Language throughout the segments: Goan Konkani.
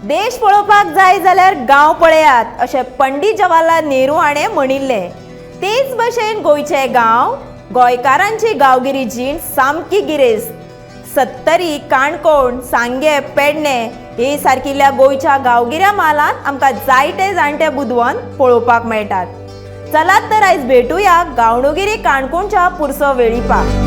देश पळोवपाक जाय जाल्यार गांव पळयात अशें पंडित जवाहरलाल नेहरू हाणें म्हणिल्लें. तेच भशेन गोंयचे गांव, गोंयकारांची गांवगिरी जीण सामकी गिरेस्त. सत्तरी, काणकोण, सांगें, पेडणें हे सारकिल्ल्या गोंयच्या गांवगिऱ्या म्हालांत आमकां जायते जाणटे बुदवंत पळोवपाक मेळटात. चलात तर आयज भेटुया गांवडोंगरी काणकोणच्या पुरसो वेळीपाक.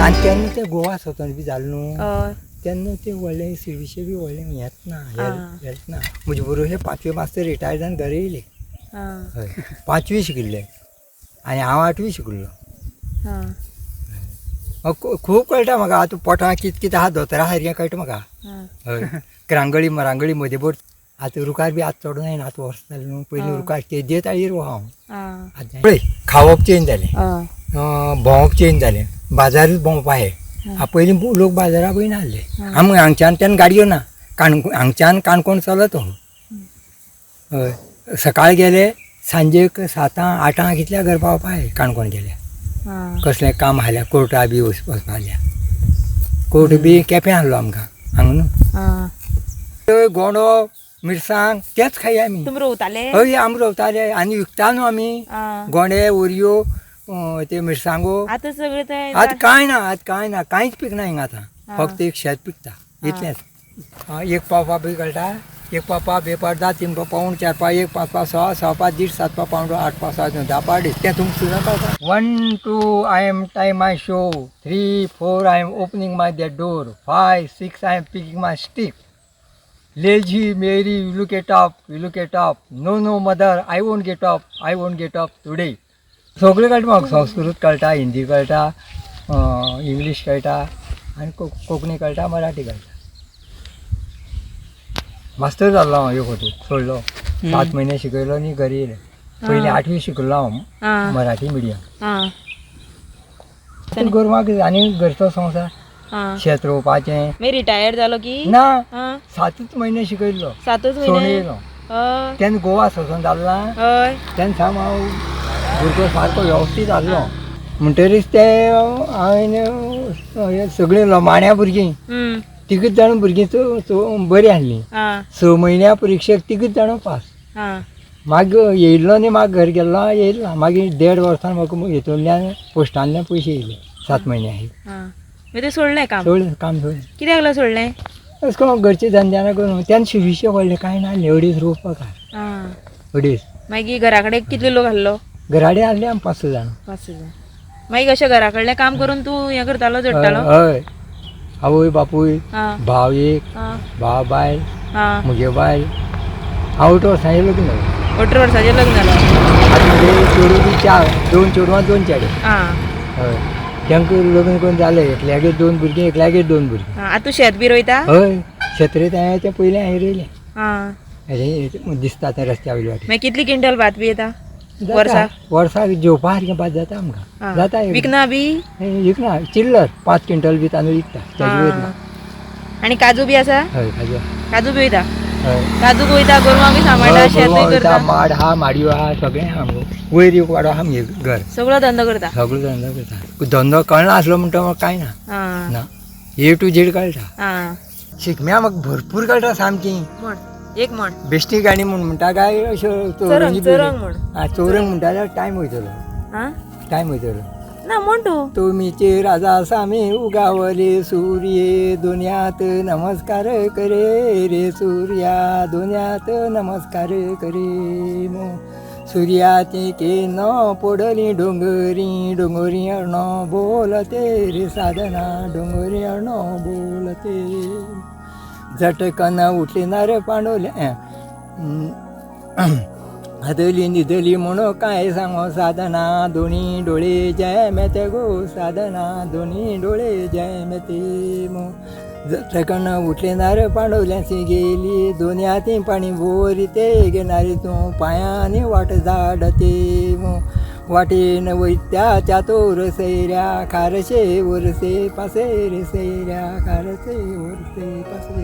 आनी तेन्ना ते गोवा स्वतंत्र बी जालें न्हू तेन्ना ते व्हडलें सिर्विशे बी व्हडलें हेंच ना, हेंच ना. म्हजे बरोबर हे पांचवे मास्तर रिटायर जावन घरा येयले. हय, पांचवी शिकिल्ले आनी हांव आठवी शिकिल्लो. खूब कळटा म्हाका आतां पोटां कितें कितें आहा, दोतोरा सारकें कळटा म्हाका. हय, क्रांगळी मरांगळी मदें बोट आतां रुखार बी आतां चडून जायना, आतां वर्स जालें न्हू. पयलीं रुखार तेजे ताळयेर हांव. आतां पळय खावप चेंज जालें, भोंवप चेंज जालें, बाजारूच भोंवपा हे. पयलीं लोक बाजाराक वयना आसले. आमी हांगच्यान तेन्ना गाडयो ना, हांगच्यान काणकोण चलत हो. हय, सकाळ गेले सांजेक 7 8 कितल्या घर पावपा हे काणकोण गेले. कसलें काम आसल्यार कोर्टा बी वचपा आसल्यार कोर्ट बी केप्यां आसलो आमकां हांगा न्हू. गोंडो मिरसांग तेच खाई आमी. तुमी रोवताले? हय, आमी रोवताले आनी विकता न्हू आमी गोंडे, ओरयो, ते मिरसांगो. आतां सगळें ते आतां कांय ना, आतां कांय ना, कांयच पिकना हिंगा आतां. फक्त एक शेत पिकता इतलेंच. एक पाव बी कळटा, 1 पाव 2 पाव 10, 3 पाव 3.75, 4 पाव 1, 5 पाव 6, 6 पाव 1.5, 7 पाव 1.75, 8 पाव 7, 10 पाव 2.5. तें तुमकां सुद्दां कळटा. 1 2 I am tie my shoe, 3 4 I am opening my that door, 5 6 I am picking my stick, lazy Mary you look get up, you look get up, no no mother I won't get up, I won't get up today. सगळें कळटा म्हाका. संस्कृत कळटा, हिंदी कळटा, इंग्लीश कळटा आनी कोंकणी कळटा, मराठी कळटा. मास्तर जाल्लो हांव एक फावटी, सोडलो. 7 म्हयने शिकयलो आनी घरा येयलें. पयलीं आठवी शिकलो हांव मराठी मिडियम. गोरवां आनी घरचो संवसार, शेत रोवपाचें. रिटायर जालो की ना, 7 म्हयने शिकयल्लो. 7 म्हयने येयलो तेन्ना गोवा सोसून जाल्ला तेन्ना साम हांव भुरगो सारको वेवस्थीत आसलो. म्हणटरीच ते हांवें सगळीं लमाण्या भुरगीं तिगूच जाणां भुरगीं बरीं आसलीं. 6 म्हयन्या परिक्षेक तिगूच जाणां पास. मागीर येयल्लो न्ही, मागीर घर गेल्लो येयलो. मागीर 1.5 वर्सान म्हाका हितूंतल्यान पोस्टांतल्यान पयशे येयले 7 म्हयन्या. ते सोडलें काम? सोडलें काम, सोडलें. कित्याक लागून सोडलें? अशें करून घरचे धंद्यान करून. तेन्ना शिविशे व्हडलें कांय ना, 2.5 रोवपाक 2.5. मागीर घरा कडेन कितले लोक आसलो? घराडे आसले आमी 5-6 जाणां. 5-6 जाण. मागीर अशें घरा कडलें काम करून तूं हें करतालो, जोडटालो? हय, आवय बापूय, भाव एक, भाव बायल, म्हगे बायल. हांव 18 वर्सांचेर लग्न जालें. 18 वर्सांचेर लग्न जालो. आतां म्हगे चेडूं बी 4, 2 चेडवां 2 चेडे. हय, तांकां लग्न करून जालें. एकल्यागेर 2 भुरगीं, एकल्यागेर 2 भुरगीं. आतां तूं शेत बी रोयता? हय, शेत रोयता. हांवें तें पयलीं हांवें रोयलें. दिसता तें रस्त्या वयले वाटेन. मागीर कितली क्विंटल भात बी येता वर्साक? वर्साक जेवपा सारकें भात जाता आमकां. जाता. विकना बी? विकना, चिल्लर 5 क्विंटल बी तांदूळ विकता, ताजे वयर ना. आनी काजू बी आसा? हय, काजू. काजू बी वयता? हय, काजू वयता, गोरवां बी सांबाळटा, शेतूय करता. माड आहा, माडयो आहा, सगळें आहा. वयर एक वाडो आहा आमगे घर. सगळो धंदो करता? सगळो धंदो करता. धंदो कळना आसलो म्हणटा कांय ना. ना, ए टू झेड कळटा. शिगम्या म्हाका भरपूर कळटा सामकी. एक म्हण बेश्टी गाणी म्हूण म्हणटा काय अश्यो? चौरंग म्हण. चौरंग म्हणटा जाल्यार टायम वयतलो, टायम वयतलो ना म्हण तूं. तुमीचे राजा सामी उगावले सूर्ये, दुनियात नमस्कार करे रे सूर्या, दुनियात नमस्कार करे. सूर्याची केनो पडली डोंगरी, डोंगरी अर्णो बोलते रे साधना, डोंगरी अर्णो बोलते. झटकन उठली नार पांडवले, हादली न्हिदली म्हणून काय सांगो साधना, दोनी डोळे जय मेते गो साधना, दोनी डोळे जय मेते. झटकन उठले नार पांडवल्यासी गेली, दोनी हाती पाणी बोरी ते घेणारी तूं पांयांनी वाट झाडते. वाटेन वयत्या त्या तोर सैऱ्या खारशे वरसे पासेर सैऱ्या खारसे वरसे पासे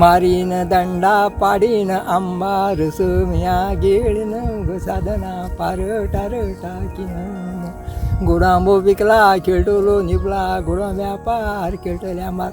मारीन दंडा पाडीन आंबा रसमिया गिळीन ग साधना पार टार टाकीन गोडांबो विकला खेळटलो निपला गोडांब्या पार खेळटल्या मार.